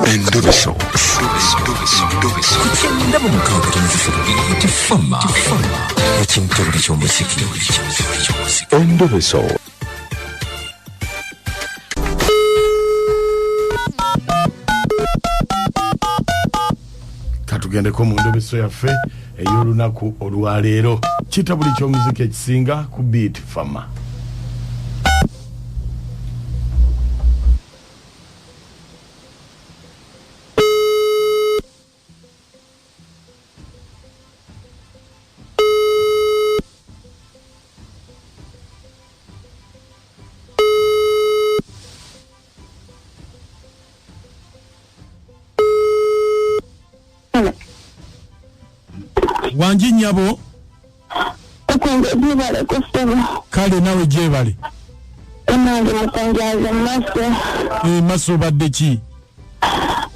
Endobeso. Ku 96.3 Beat Fama. Ekintabuli ky'omuziki. Endobeso. Katugendeko mu ndobeso yaffe ey'olunaku olwaleero, kitabuli ky'omuziki ekisinga ku Beat Fama. Wangi nnyabo. Okunge gyebale kusaba. Kale nawe gyebale. Nange mukunjaza maso. E, maso obadde ki?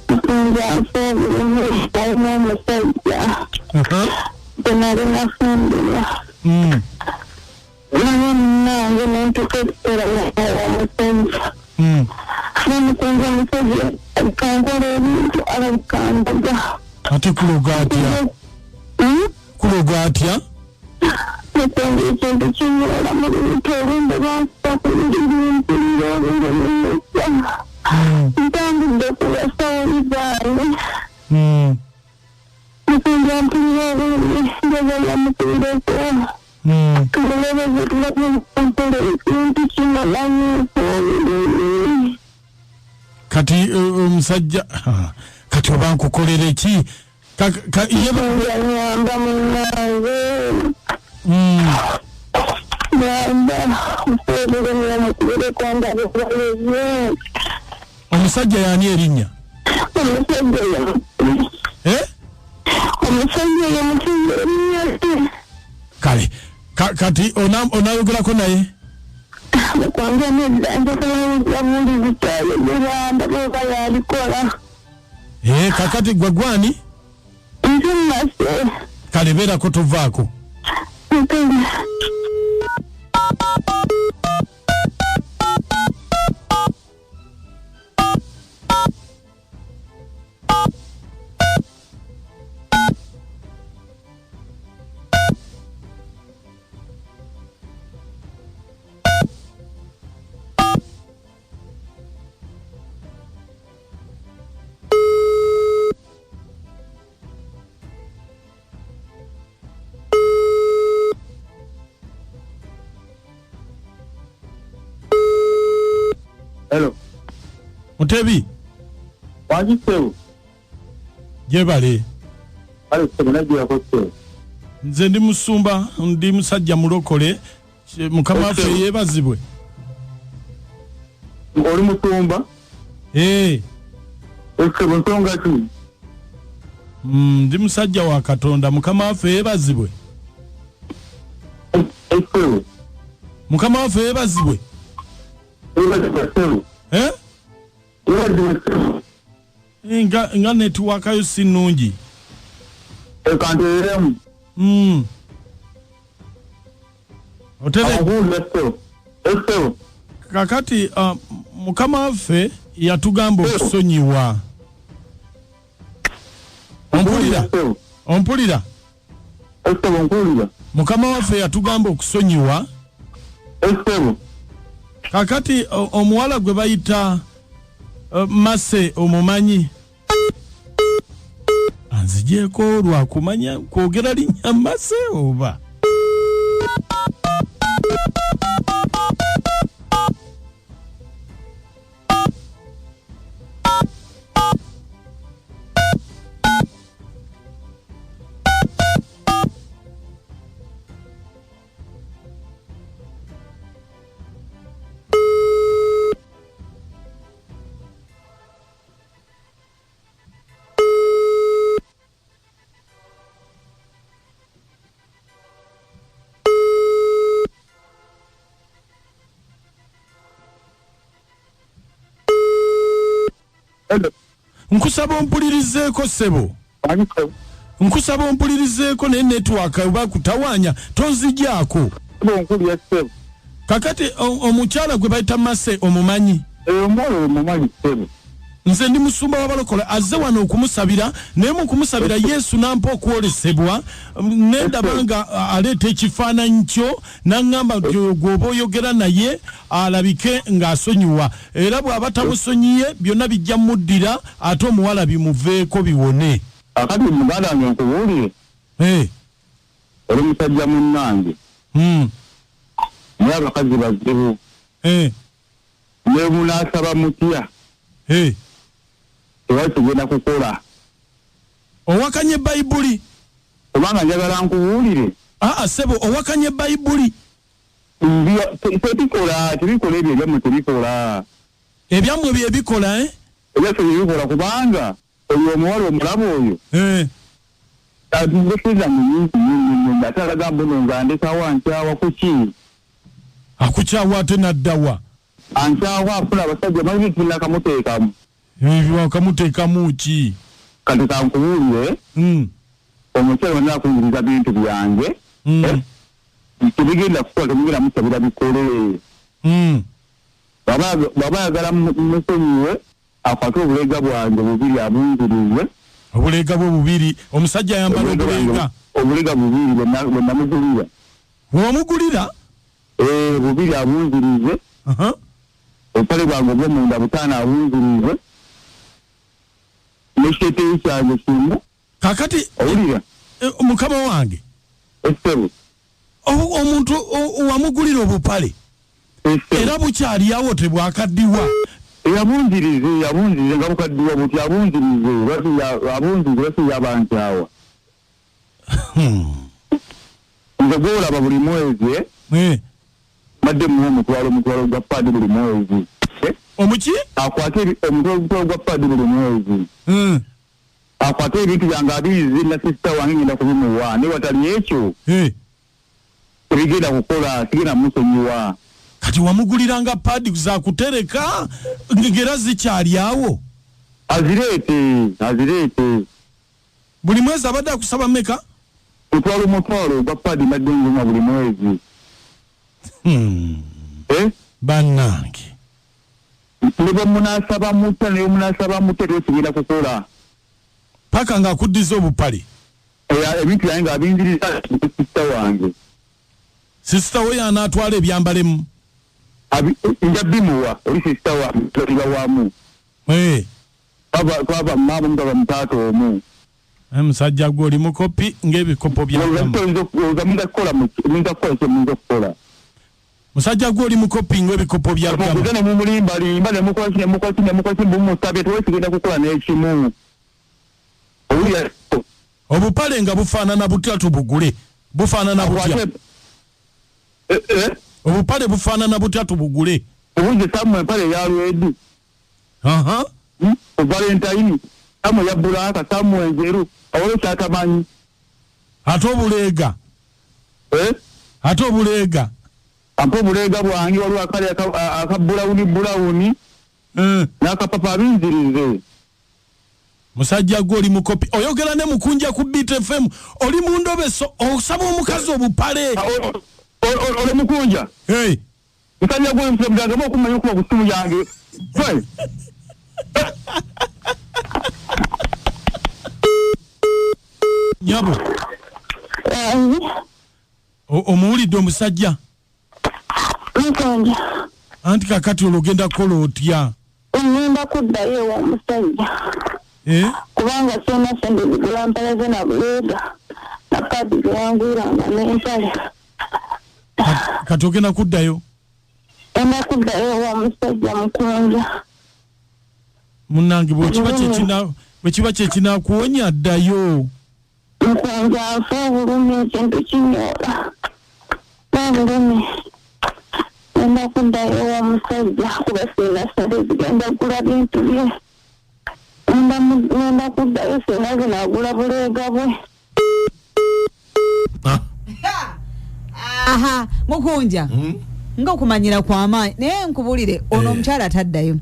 Mukunja nfa obulumi, alina omusajja gwe nali nafumbirwa. Naye munange nentuuka ekiseera naye omusajja. Namukunja omusajja kankola ebintu alabika mbaga. Ate kuloga atya? Kuloga atya? Mukunja ekintu kinyola mu lubuto, olumbe lwankuba ku buliri, mpulira obulumi. Ntambudde ku basawo bigaanye. Mukunja mpulira obulumi, njagala mukubireko. Tumulebeze tulabe nkola ekintu kino nanyiisa obulumi. Kati omusajja kati oba nkukolere ki? Nyamba munnange. Nyamba nfuubulumi omukubireko ndabe. Omusajja yani erinnya? Omusajja ye. Omusajja ye mutuuze erinnya. Kale kati onayogerako naye? Mukwanga nedda, njagala bulizi kyayogera ndabe oba yalikola. Kakati gwe gwani? Nze Mase. Kale beerako tovaako. Nkole. Hello. Mutebi. Wangi ssebo. Gyebale. Kale ssebo najjirako ssebo. Nze ndi musumba, ndi musajja mulokole. Mukama waffe yeebazibwe. Oli musumba? Eh. Ssebo nsonga ki? Ndi musajja wa Katonda, Mukama waffe yeebazibwe. Ssebo. Mukama waffe yeebazibwe. Yeebazibwe ssebo. Eh? Yeebazibwe ssebo. Nga netiwaakayo si nnungi. Ekanteeremu. Otere. Ssebo. Kakati Mukama waffe yatugamba okusonyiwa. Ompulira? Ompulira? Ssebo nkuwulira. Mukama waffe yatugamba okusonyiwa. Ssebo. Kakati omuwala gwe bayita Mase omumanyi? Anzigyeko lwakumanya kwogera linnya Mase oba? Nkusaba ompulirizeeko ssebo. Nkusaba ompulirizeeko naye network oba kutawaanya tonzigyako. Kakati omukyala gwe bayita Mase omumanyi? Omuwala omumanyi ssebo. Nze ndi musumba w'abalokole azze wano okumusabira, naye mu kumusabira Yesu n'ampa okwolesebwa, nendaba nga aleeta ekifaananyi kyo n'aŋŋamba nti oyo gw'oba oyogera naye alabike ng'asonyiwa, era bw'aba tamusonyiye byonna bijja muddira ate omuwala bimuveeko biwone. Akati muganda wange nkubuulire. Oli musajja munnange. Naye abakazi bazibu. Ne munaasaba mutya? Tewali kigenda kukola. Owakanye Bayibuli? Kubanga njagala nkubuulire. Aa ssebo, owakanye Bayibuli? Tebikola, tebikola ebyo ebyammwe tebikola. Ebyammwe bye bikola, eh? Ebyaffe bye bikola kubanga oyo omuwala omulaba oyo. Nze zange nyingi nnyo nnyo nnyo ate alaga mbu nno nze andekawo ankyawa kuki? Akukyawa ate n'addawa? Ankyawa afuna abasajja manyi nti nakamuteekamu. Wakamuteekamu ki? Kati kankubuulire. Omukyala wenna akuyigiriza bintu byange. Tebigenda kukola, temugenda musabira bikole. Bw'aba ayagala musonyiwe akwate obulega bwange bubiri abunzirize. Obulega bwe bubiri, omusajja ayambala obulega. Obulega bubiri bwe namugulira. Wamugulira? Bubiri abunzirize. Obupale bwange obw'omunda butaano abunzirize. N'ekiteeteeyi kyange kimu. Kaakati, Owulira? Mukama wange. Essebo. Omuntu wamugulira obupale. Era bukyali awo tebwakaddiwa. Yabunzirize, yabunzirize nga bukaddiwa buti abunzirize, abunzirize lwaki yabankyawa. Nze gw'olaba buli mwezi, mbadde muwa omutwalo gwa paadi buli mwezi. Omuki? Akwate omutwalo gwa paadi buli mwezi. Akwate ebintu byange abiyize na sisita wange ngenda kubimuwa, naye watali ekyo. Tebigenda kukola, sigenda musonyiwa. Kati wamuguliranga paadi za kutereka ng'era zikyali awo? Azireete, azireete. Buli mwezi abadde akusaba mmeka? Omutwalo ogwa paadi mbadde nguma buli mwezi. Bannange. Ne bwe munaasaba mutya, ne bwe munaasaba mutya, tekigenda kukola. Paka ng'akuddiza obupale. Ebintu byange ng'abinziriza sisita wange. Sisita we y'anaatwala ebyambalemu? Nja bimuwa, oli sisita wange, tuliba wamu. Twava mu maama omu, twava mu taata omu. Musajja gwe oli mukopi ng'ebikopo bya gama. Muyinza kukola kye muyinza okukola. Musajja gwe oli mukopi ng'ebikopo bya gama. Muguze ne mumulimbalimba, ne mukola ki, ne mukola ki, ne mukola ki, mumusabye, tewali kigenda kukola n'ekimu. Owulira? Obupale nga bufaanana butya tubugule? Bufaanana butya? Obupale bufaanana butya tubugule? Obuze samu empale eya lwedi. Valentine, samu eya bulaka, samu enjeru, awolo kyatamanyi. Ate obuleega? Ate obuleega? Ampa obuleega bwange, waliwo akale aka bulawuni bulawuni. N'akapapa abinzirize. Musajja gwe oli mukopi, oyogera ne Mukunja ku Beat FM, oli mu ndobeso, osaba omukazi obupale. Oli Mukunja? Musajja gwe musajja gwe okumanya okuba ku ssimu yange. Nyabo. Omuwulidde omusajja? Mukunja. Anti kakati olwo ogenda kukola otya? Ngenda kuddayo ew'omusajja. Kubanga sirina ssente zigula mpale ze na buleega na paadi ze yanguliranga n'empale. Kati ogenda kuddayo? Ngenda kuddayo ew'omusajja Mukunja. Munnange bwe kiba kye kinaakuwonya ddayo. Mukunja nfa obulumi, ekintu kinyoola. Obulumi. Ngenda kuddayo ew'omusajja kuba sirina ssente zigenda kugula bintu bye. Ngenda kuddayo sirina zinaagula buleega bwe. Aha, Mukunja. Nga okumanyira kw'amaanyi, naye nkubulire ono omukyala taddayo.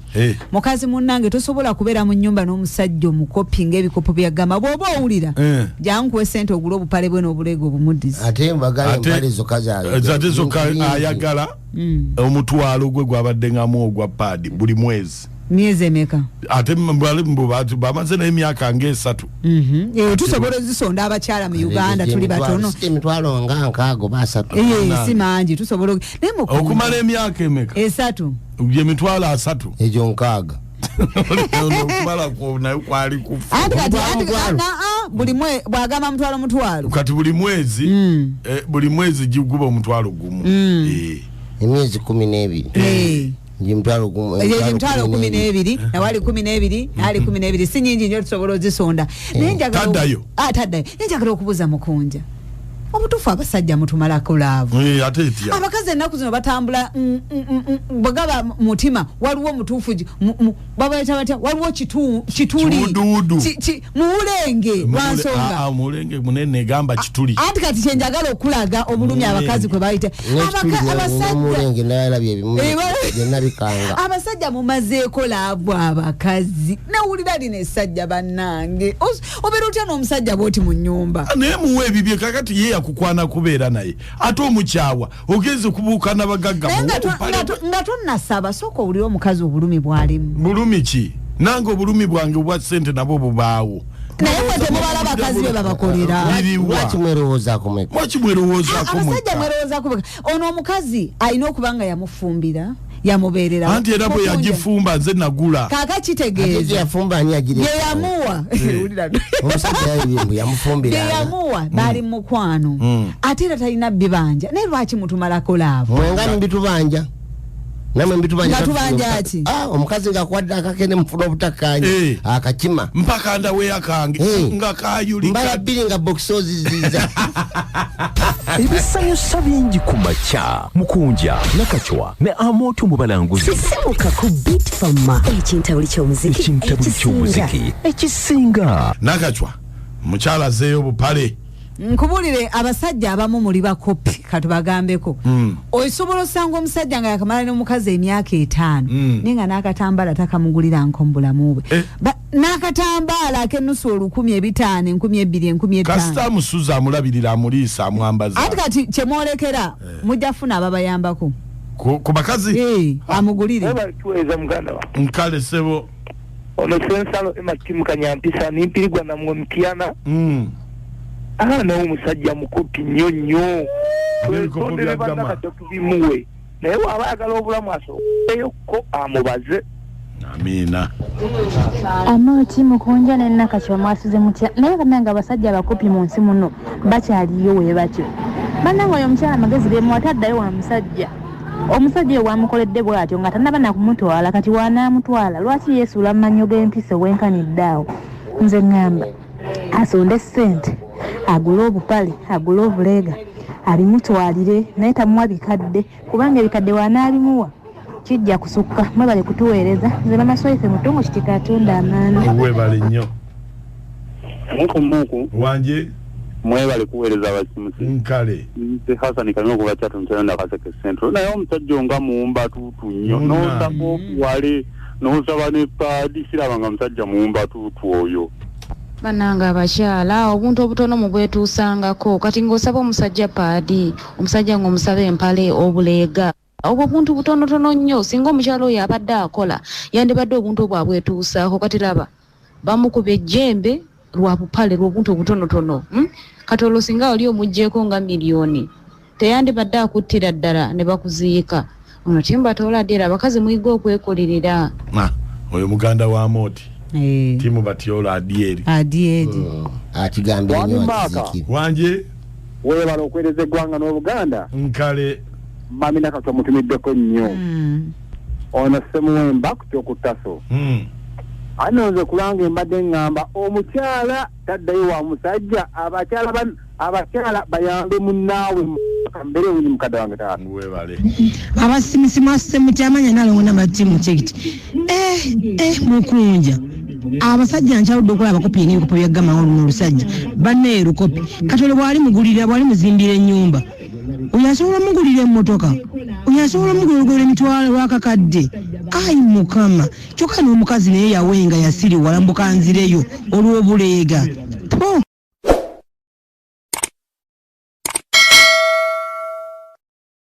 Mukazi munnange tosobola kubeera mu nnyumba n'omusajja omukopi ng'ebikopo bya gama. Bw'oba owulira, jangu nkuwe ssente ogule obupale bwe n'obuleega obumuddize. Ate mbagala empale zokka zaayagala. Ate zokka ayagala omutwalo gwe gwabadde ngamu ogwa paadi buli mwezi. Myezi emeka? Ate bamaze naye emyaka ng'esatu. Tusobola ozisonda abakyala mu Uganda tuli batono. Emitwalo nga 60 ba 3. Si mangi tusobola naye okumala emyaka emeka? 3. Emitwalo 3. Egyo 60. Okumala naye kwali kufa. Buli mwe bwagamba mutwalo. Kati buli mwezi buli mwezi giguba omutwalo gumu. Emyezi 12. Emitwalo 12 nawali 12 nali 12 si nyingi nnyo tusobola ozisonda. Naye njagala taddayo. Taddayo. Naye njagala okubuuza Mukunja. Obutuufu abasajja mutumalako laavu. Ate etya? Abakazi ennaku zino batambula bwegaba mutima waliwo mutuufu babayita batya waliwo kituli muwulenge lwansonga. Muwulenge munene gamba kituli. Anti kati kye njagala okulaga obulumi abakazi kwe bayita. Abasajja mumazeeko laavu abakazi. Nawulira lino essajja bannange. Obeera otya n'omusajja bw'oti mu nnyumba? Naye muwe ebibye kakati ye yakukwana kubeera naye ate omukyawa ogenze kubuuka n'abagagga nga tonnasaba sooka owulire omukazi obulumi bw'alimu. Bulumi ki? Nange obulumi bwange obwa ssente nabwo bubaawo. Naye mwe temubala bakazi be babakolera. Lwaki mwerowoozaako mwekka? Lwaki mwerowoozaako mwekka? Abasajja mwerowoozaako mwekka. Ono omukazi alina okuba nga yamufumbira yamubeerera. Anti era bwe yagifumba nze nagula. Kaaka kitegeeza. Ate yafumba ani agireka? Ye yamuwa. Omusajja yayimbu yamufumbira. Ye yamuwa bali mukwano. Ate era talina bibanja. Naye lwaki mutumalako laavu? Mwenga mbitubanja. Namwe mbitubanja. Ngatubanja ki? Omukazi ng'akwadde akakene mufuna obutakkaanya. Akakima. Mpaka ndawe akange nga kayulika. Mbala bbiri nga boxers ziza. Ebisanyusa bingi ku makya. Mukunja, Nakachwa ne Amoto mu balanguzi. Sisimuka ku Beat Fama. Ekintabuli ky'omuziki ekisinga. Nakachwa mukyala azeeyo bupale. Nkubulire abasajja abamu muli bakopi katubagambeko. Osobola osanga omusajja nga yakamala n'omukazi emyaka 5 naye nga n'akatambala takamugulira nko mu bulamu bwe. N'akatambaala ak'ennusu 1,000 5,000 2,000 5,000. Kasita amusuza amulabirira amuliisa amwambaza. Ate kati kyemwolekera mujja funa ababayambako. Ku bakazi? Amugulire. Nkale ssebo. Ono sensalo emakimu kanyampisa nimpirigwa namwe mutiyana. Nawe omusajja mukopi nnyo nnyo. Twetondere bannakajja tubimuwe. Naye bw'aba ayagala obulamu asookeeyokko amubaze. Amiina. Amooti Mukunja ne Nakachwa mwasuze mutya. Naye bannange abasajja abakopi mu nsi muno bakyaliyo we batyo. Bannange oyo omukyala amagezi gemuwa taddayo wa musajja. Omusajja oyo wamukoledde bw'atyo nga tannaba na kumutwala kati wanaamutwala lwaki yeesuula mu mannyo g'empisa obwenkanidde awo. Nze ŋŋamba asonde ssente agule obupale agule obuleega abimutwalire naye tamuwa bikadde kubanga ebikadde wanaabimuwa kijja kusukka. Mwebale kutuweereza. Nze Mama Swaife Mutungo Kitika atunda amaana. Webale nnyo. Muku wanje mwebale kuweereza abasimusi. Nkale nze Hassan Kamiko bakyatu nkyenda Kaseke Central. Naye omusajja nga muwumba tuutu nnyo n'osaba obuwale n'osaba ne paadi sirabanga musajja muwumba tuutu oyo. Bannange abakyala obuntu obutono mubwetuusangako kati ng'osaba omusajja paadi omusajja ng'omusaba empale obuleega obwo buntu butonotono nnyo singa omukyala oyo abadde akola yandibadde obuntu obwo abwetuusaako kati laba bamukuba ejjembe lwa bupale lw'obuntu obutonotono kati olwo singa oli omuggyeko nga miliyoni teyandibadde akuttira ddala ne bakuziika. Ono timbatoola ddera abakazi muyiga okwekolerera. Oyo muganda wa Amooti. Timu batiola adieri. Adieri. Akigambye nnyo akizikira. Wanje weebala okwereza eggwanga n'Obuganda. Nkale Mami Nakachwa mutumiddeko nnyo. Ono Ssemuwemba ku kyokutaso. Ano nze kulanga mbadde ŋŋamba omukyala taddayo wa musajja abakyala bayambe munnaawe mbere wini mukadde wange taata. Weebale. Abasimisi mwasuse mutyamanya nalongo namatimu kyekiti. Mukunja. Abasajja nkyaludde okulaba kopi n'ebikopo bya gama oluno olusajja banne erukopi kati olwo bwali mugulira bwali muzimbira ennyumba oyo asobola mugulira emmotoka oyo asobola mugulira emitwalo lwakakadde. Ayi Mukama, kyokka n'omukazi naye yawenga yasiriwala mbukanzireyo olw'obuleega.